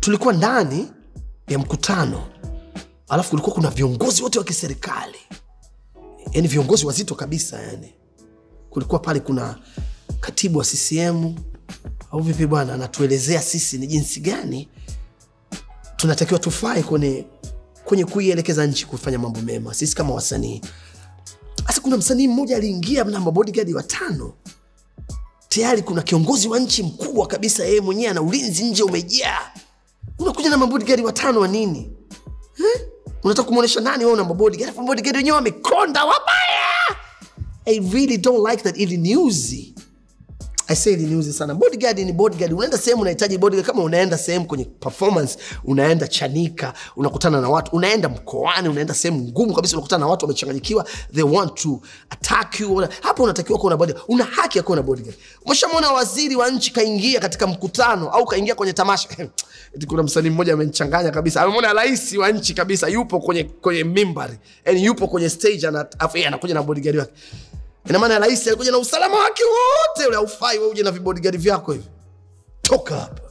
Tulikuwa ndani ya mkutano, alafu kulikuwa kuna viongozi wote wa kiserikali, yani viongozi wazito kabisa. Yani kulikuwa pale kuna katibu wa CCM au vipi bwana, anatuelezea sisi ni jinsi gani tunatakiwa tufae kwenye kuielekeza nchi kufanya mambo mema sisi kama wasanii. Sasa kuna msanii mmoja aliingia na mabodyguard 5. Tayari kuna kiongozi wa nchi mkubwa kabisa, yeye mwenyewe ana ulinzi nje umejaa. Unakuja na mabodyguard 5 wa nini? Eh? Unataka kumuonesha nani wewe una mabodyguard? Alafu mabodyguard wenyewe wamekonda wabaya. I really don't like that ili newsy. I say ili newsy sana. Bodyguard ni bodyguard. Unaenda sehemu unahitaji bodyguard, kama unaenda sehemu kwenye performance, unaenda Chanika, unakutana na watu, unaenda mkoani, unaenda sehemu ngumu kabisa, unakutana na watu wamechanganyikiwa, they want to attack you. Hapo unatakiwa kuwa na bodyguard. Una haki ya kuwa na bodyguard. Umeshamwona waziri wa nchi kaingia katika mkutano au kaingia kwenye tamasha. Eti kuna msanii mmoja amenichanganya kabisa. Amemwona rais wa nchi kabisa yupo kwenye mimbari. Yaani yupo kwenye stage, anakuja na bodyguard wake. Ina maana rais alikuja na usalama wake wote ule, haufai wewe uje na vibodyguard vyako hivi. Toka hapa.